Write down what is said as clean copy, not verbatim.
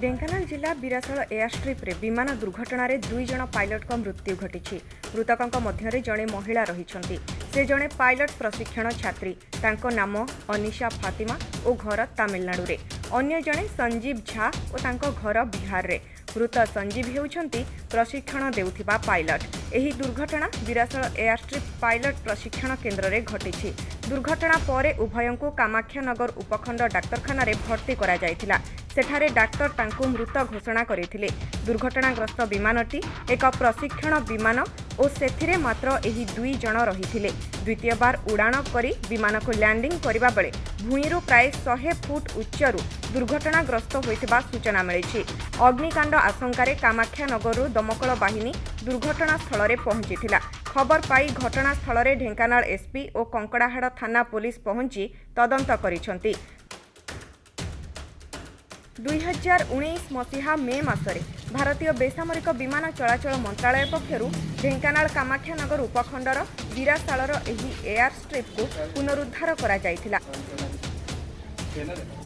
ଢେଙ୍କାନାଳ ଜିଲ୍ଲା ବିରାସଳ ଏୟାରଷ୍ଟ୍ରିପ୍ରେ ବିମାନ ଦୁର୍ଘଟଣାରେ 2 ଜଣ ପାଇଲଟଙ୍କ ମୃତ୍ୟୁ ଘଟିଛି। ମୃତକଙ୍କ ମଧ୍ୟରେ ଜଣେ ମହିଳା ରହିଛନ୍ତି। ସେ ଜଣେ ପାଇଲଟ ପ୍ରଶିକ୍ଷଣ ଛାତ୍ରୀ। ତାଙ୍କ ନାମ ଅନିଶା ଫାତିମା ଓ ଘର ତାମିଲନାଡୁରେ। ଅନ୍ୟ ଜଣେ ସଞ୍ଜୀବ ଝା ଓ ତାଙ୍କ ଘର ବିହାରରେ। ମୃତ ସଞ୍ଜୀବ ହେଉଛନ୍ତି ପ୍ରଶିକ୍ଷଣ ଦେଉଥିବା ପାଇଲଟ। ଏହି ଦୁର୍ଘଟଣା ବିରାସଳ ଏୟାରଷ୍ଟ୍ରିପ୍ ପାଇଲଟ ପ୍ରଶିକ୍ଷଣ କେନ୍ଦ୍ରରେ ଘଟିଛି। ଦୁର୍ଘଟଣା ପରେ ଉଭୟଙ୍କୁ କାମାକ୍ଷାନଗର ଉପଖଣ୍ଡ ଡାକ୍ତରଖାନାରେ ଭର୍ତ୍ତି କରାଯାଇଥିଲା। ସେଠାରେ ଡାକ୍ତର ତାଙ୍କୁ ମୃତ ଘୋଷଣା କରିଥିଲେ। ଦୁର୍ଘଟଣାଗ୍ରସ୍ତ ବିମାନଟି ଏକ ପ୍ରଶିକ୍ଷଣ ବିମାନ ଓ ସେଥିରେ ମାତ୍ର ଏହି 2 ଜଣ ରହିଥିଲେ। ଦ୍ୱିତୀୟବାର ଉଡ଼ାଣ କରି ବିମାନକୁ ଲ୍ୟାଣ୍ଡିଂ କରିବା ବେଳେ ଭୂଇଁରୁ ପ୍ରାୟ 100 ଫୁଟ ଉଚ୍ଚରୁ ଦୁର୍ଘଟଣାଗ୍ରସ୍ତ ହୋଇଥିବା ସୂଚନା ମିଳିଛି। ଅଗ୍ନିକାଣ୍ଡ ଆଶଙ୍କାରେ କାମାକ୍ଷାନଗରରୁ ଦମକଳ ବାହିନୀ ଦୁର୍ଘଟଣାସ୍ଥଳରେ ପହଞ୍ଚିଥିଲା। ଖବର ପାଇ ଘଟଣାସ୍ଥଳରେ ଢେଙ୍କାନାଳ ଏସ୍ପି ଓ କଙ୍କଡ଼ାହାଡ଼ ଥାନା ପୋଲିସ ପହଞ୍ଚି ତଦନ୍ତ କରିଛନ୍ତି। 2019 ମସିହା ମେ ମାସରେ ଭାରତୀୟ ବେସାମରିକ ବିମାନ ଚଳାଚଳ ମନ୍ତ୍ରାଳୟ ପକ୍ଷରୁ ଢେଙ୍କାନାଳ କାମାକ୍ଷାନଗର ଉପଖଣ୍ଡର ବିରାଶାଳର ଏହି ଏୟାର ଷ୍ଟ୍ରିପ୍କୁ ପୁନରୁଦ୍ଧାର କରାଯାଇଥିଲା।